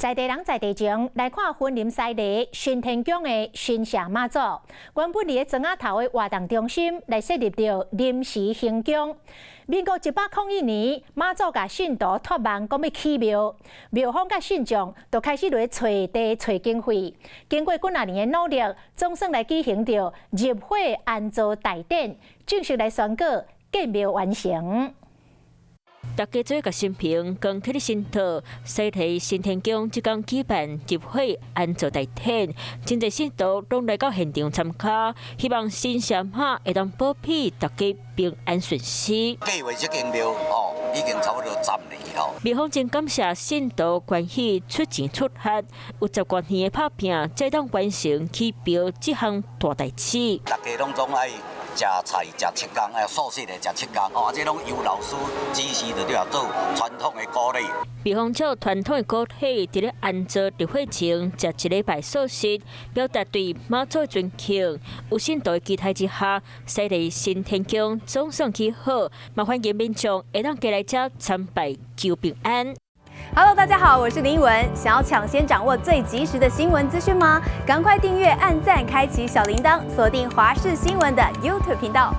在地人在地情，來看雲林西螺新天宮的神社媽祖，原本佇咧莊仔頭的活動中心來設立著臨時行宮。民國101年，媽祖共信徒託夢講欲起廟，廟方佮信眾就開始來揣地揣經費。經過幾若年的努力，總算來舉行著入火安座大典，正式來宣告建廟完成。大家做共新平扛起的神桌，西螺新天宮這工舉辦入火安座大典，真濟信徒攏來到現場參加，希望神社媽會當保庇大家平安順遂。計劃這間廟哦，已經差不多10年咯。廟方真感謝信徒關係出錢出力，有10多年的拍拚，才當完成起廟這項大代誌。大家攏總愛食菜食7工，素食的食七工，哦，這攏由老師指示就對啊，做傳統的古禮。廟方照傳統的古禮，佇咧安座入火前食一禮拜素食，表達對媽祖的尊敬。有信徒的期待之下，西螺新天宮總算起好，嘛歡迎民眾會當過來遮參拜求平安。 Hello，大家好，我是林文。想要搶先掌握最及時的新聞資訊嗎？趕快訂閱、按讚、開啟小鈴鐺，鎖定華視新聞的 YouTube 頻道。